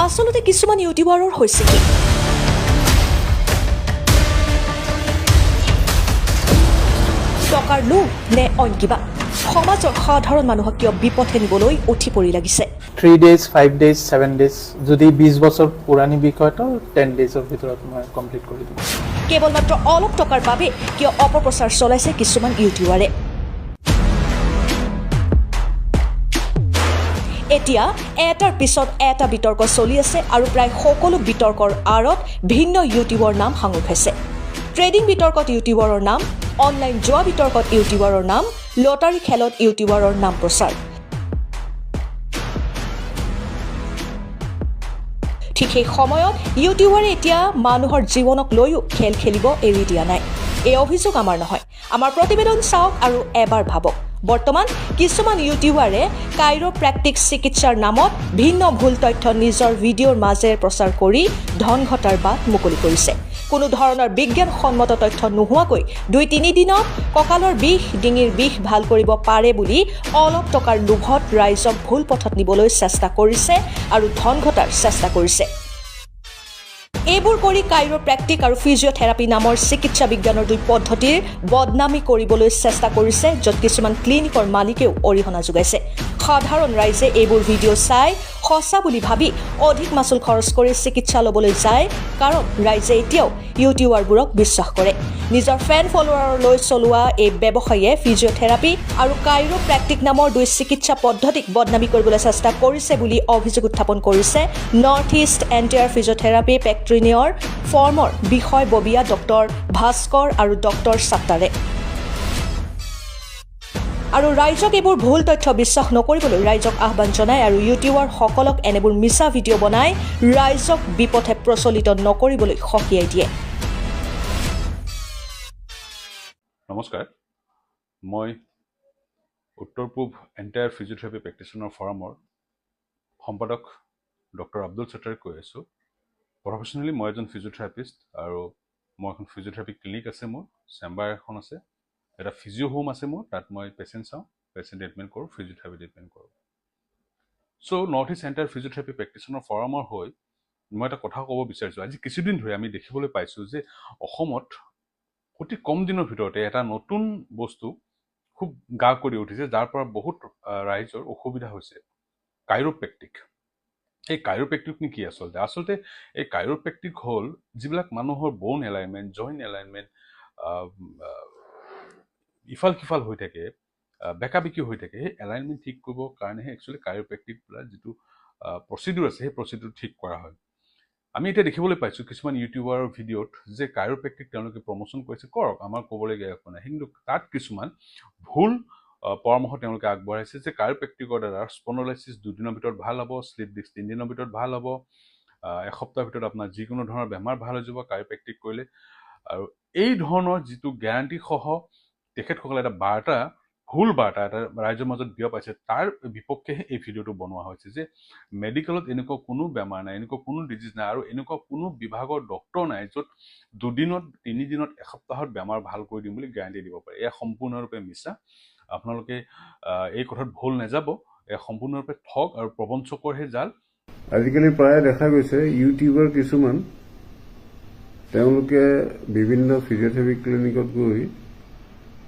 আচলতে কিছুমান ইউটিউবাৰৰ হৈছে কি? টকাৰ লোভ নে অইন কিবা? সমাজৰ সাধাৰণ মানুহক কিয় বিপথে নিবলৈ উঠি পৰি লাগিছে? 3 days, 5 days, 7 days। যদি 20 বছৰ পুৰণি বিষয় তো 10 ডেইজৰ ভিতৰত মই কমপ্লিট কৰি দিম। কেৱল মাত্ৰ অলপ টকাৰ বাবে কিয় অপপ্ৰচাৰ চলাইছে কিছুমান ইউটিউবাৰে? এতিয়া এটাৰ পিছত এটা বিতৰ্ক চলি আছে আৰু প্ৰায় সকলো বিতৰ্কৰ আঁৰত ভিন্ন ইউটিউবৰ নাম সাঙুৰ খাইছে। ট্ৰেডিং বিতৰ্কত ইউটিউবাৰৰ নাম, অনলাইন জুৱা বিতৰ্কত ইউটিউবাৰৰ নাম, লটাৰী খেলত ইউটিউবাৰৰ নাম প্ৰচাৰ। ঠিক সেই সময়ত ইউটিউবাৰে এতিয়া মানুহৰ জীৱনক লৈও খেল খেলিব এৰি দিয়া নাই। এই অভিযোগ আমাৰ নহয়। আমাৰ প্ৰতিবেদন চাওক আৰু এবাৰ ভাবক। বৰ্তমান কিছুমান ইউটিউবাৰে কাইৰ'প্ৰেক্টিক চিকিৎসাৰ নামত ভিন্ন ভুল তথ্য নিজৰ ভিডিঅ'ৰ মাজেৰে প্ৰচাৰ কৰি ধন ঘটাৰ বাট মুকলি কৰিছে। কোনো ধৰণৰ বিজ্ঞানসন্মত তথ্য নোহোৱাকৈ 2-3 দিনত কঁকালৰ বিষ, ডিঙিৰ বিষ ভাল কৰিব পাৰে বুলি অলপ টকাৰ লোভত ৰাইজক ভুল পথত নিবলৈ চেষ্টা কৰিছে আৰু ধন ঘটাৰ চেষ্টা কৰিছে। এইবোৰ কৰি কাইৰ'প্ৰেক্টিক আৰু ফিজিঅ'থেৰাপি নামৰ চিকিৎসা বিজ্ঞানৰ দুই পদ্ধতিৰ বদনামী কৰিবলৈ চেষ্টা কৰিছে, য'ত কিছুমান ক্লিনিকৰ মালিকেও অৰিহণা যোগাইছে। সাধাৰণ ৰাইজে এইবোৰ ভিডিঅ' চাই সঁচা বুলি ভাবি অধিক মাচুল খৰচ কৰি চিকিৎসা ল'বলৈ যায়, কাৰণ ৰাইজে এতিয়াও ইউটিউবাৰবোৰক বিশ্বাস কৰে। নিজৰ ফেন ফলোৱাৰলৈ চলোৱা এই ব্যৱসায়ীয়ে ফিজিঅ'থেৰাপি আৰু কাইৰ'প্ৰেক্টিক নামৰ দুই চিকিৎসা পদ্ধতিক বদনামী কৰিবলৈ চেষ্টা কৰিছে বুলি অভিযোগ উত্থাপন কৰিছে north east entire physiotherapy practitioner ফৰামৰ বিষয়ববীয়া ডক্টৰ ভাস্কৰ আৰু ডক্টৰ ছাত্তাৰে আৰু ৰাইজক এইবোৰ ভুল তথ্য বিশ্বাস নকৰিবলৈ ৰাইজক আহ্বান জনায় আৰু ইউটিউবাৰসকলক এনেবোৰ মিছা ভিডিঅ' বনাই ৰাইজক বিপথে প্ৰচলিত নকৰিবলৈ সকীয়াই দিয়ে। নমস্কাৰ, মই উত্তৰ পূব এণ্টায়াৰ ফিজিঅ'থেৰাপি প্ৰেক্টিচনাৰ ফৰামৰ সম্পাদক ডক্টৰ আব্দুল সত্তাৰে কৈ আছোঁ। প্ৰফেচনেলি মই এজন ফিজিঅ'থেৰাপিষ্ট আৰু মই এখন ফিজিঅ'থেৰাপি ক্লিনিক আছে মোৰ, চেম্বাৰ এখন আছে, এটা ফিজিঅ' হোম আছে মোৰ। তাত মই পেচেণ্ট চাওঁ, পেচেণ্ট ট্ৰিটমেণ্ট কৰোঁ, ফিজিঅ'থেৰাপি ট্ৰিটমেণ্ট কৰোঁ। So' north east entire physiotherapy practitioner ফৰামৰ হৈ মই এটা কথা ক'ব বিচাৰিছোঁ। আজি কিছুদিন ধৰি আমি দেখিবলৈ পাইছোঁ যে অসমত অতি কম দিনৰ ভিতৰতে এটা নতুন বস্তু খুব গা কৰি উঠিছে, যাৰ পৰা বহুত ৰাইজৰ অসুবিধা হৈছে, কাইৰ'প্ৰেক্টিক। এই কাইৰ'প্ৰেক্টিকনো কি আচলতে? আচলতে এই কাইৰ'প্ৰেক্টিক হ'ল যিবিলাক মানুহৰ ব'ন এলাইনমেণ্ট, জইণ্ট এলাইনমেণ্ট ইফাল সিফাল হৈ থাকে, বেকা বেকি হৈ থাকে, সেই এলাইনমেণ্ট ঠিক কৰিবৰ কাৰণেহে একচুৱেলি কাইৰ'প্ৰেক্টিক বোলা যিটো প্ৰচিডিউৰ আছে, সেই প্ৰচিডিউৰ ঠিক কৰা হয়। আমি এতিয়া দেখিবলৈ পাইছোঁ কিছুমান ইউটিউবাৰৰ ভিডিঅ'ত যে কাইৰ'প্ৰেক্টিক তেওঁলোকে প্ৰমোশ্যন কৰিছে। কৰক, আমাৰ ক'বলগীয়া একো নাই। কিন্তু তাত কিছুমান ভুল পৰামৰ্শ তেওঁলোকে আগবঢ়াইছে যে কাইৰ'প্ৰেক্টিকৰ দ্বাৰা স্পণ্ডলাইচিছ 2 দিনৰ ভিতৰত ভাল হ'ব, শ্লিপ ডিস্ক 3 দিনৰ ভিতৰত ভাল হ'ব, এসপ্তাহৰ ভিতৰত আপোনাৰ যিকোনো ধৰণৰ বেমাৰ ভাল হৈ যাব কাইৰ'প্ৰেক্টিক কৰিলে। আৰু এই ধৰণৰ যিটো গেৰাণ্টিসহ তেখেতসকলে এটা বাৰ্তা, ভুল বাৰ্তা এটা ৰাইজৰ মাজত বিয়পাইছে, তাৰ বিপক্ষেহে এই ভিডিঅ'টো বনোৱা হৈছে যে মেডিকেলত এনেকুৱা কোনো বেমাৰ নাই, এনেকুৱা কোনো ডিজিজ নাই আৰু এনেকুৱা কোনো বিভাগৰ ডক্তৰ নাই য'ত 2 দিনত, 3 দিনত, এসপ্তাহত বেমাৰ ভাল কৰি দিম বুলি গেৰাণ্টি দিব পাৰে। এয়া সম্পূৰ্ণৰূপে মিছা। আপোনালোকে এই কথাত ভুল নাযাব। এয়া সম্পূৰ্ণৰূপে ঠগ আৰু প্ৰবঞ্চকৰহে জাল। আজিকালি প্ৰায়ে দেখা গৈছে, ইউটিউবাৰ কিছুমান, তেওঁলোকে বিভিন্ন ফিজিঅ'থেৰাপি ক্লিনিকত গৈ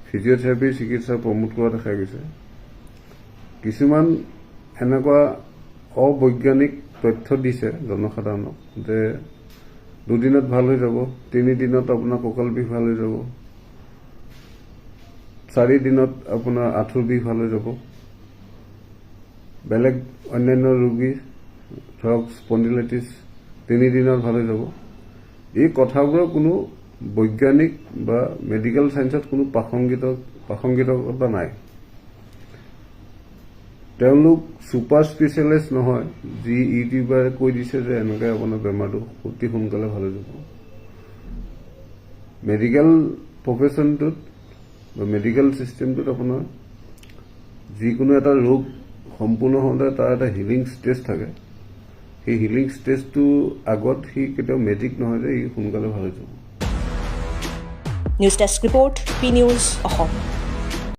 ফিজিঅ'থেৰাপিৰ চিকিৎসা প্ৰমোট কৰা দেখা গৈছে। কিছুমান এনেকুৱা অবৈজ্ঞানিক তথ্য দিছে জনসাধাৰণক যে 2 দিনত ভাল হৈ যাব, 3 দিনত আপোনাৰ কঁকাল বিষ ভাল হৈ যাব, 4 দিনত আপোনাৰ আঁঠুৰ বিষ ভাল হৈ যাব, বেলেগ অন্যান্য ৰোগী ধৰক স্পণ্ডিলাইটিছ 3 দিনত ভাল হৈ যাব। এই কথাবোৰৰ কোনো বৈজ্ঞানিক বা মেডিকেল চায়েন্সত কোনো প্ৰাসংগিকতা নাই। তেওঁলোক ছুপাৰ স্পেচিয়েলিষ্ট নহয়, যি ইউটিউবাৰে কৈ দিছে যে এনেকৈ আপোনাৰ বেমাৰটো অতি সোনকালে ভাল হৈ যাব। মেডিকেল প্ৰফেশ্যনটোত বা মেডিকেল চিষ্টেমটোত আপোনাৰ যিকোনো এটা ৰোগ সম্পূৰ্ণ হওঁতে তাৰ এটা হিলিং ষ্টেজ থাকে। সেই হিলিং ষ্টেজটো আগত সি কেতিয়াও মেজিক নহয় যে ই সোনকালে ভাল হৈ যাব। News desk report, P news, Assam.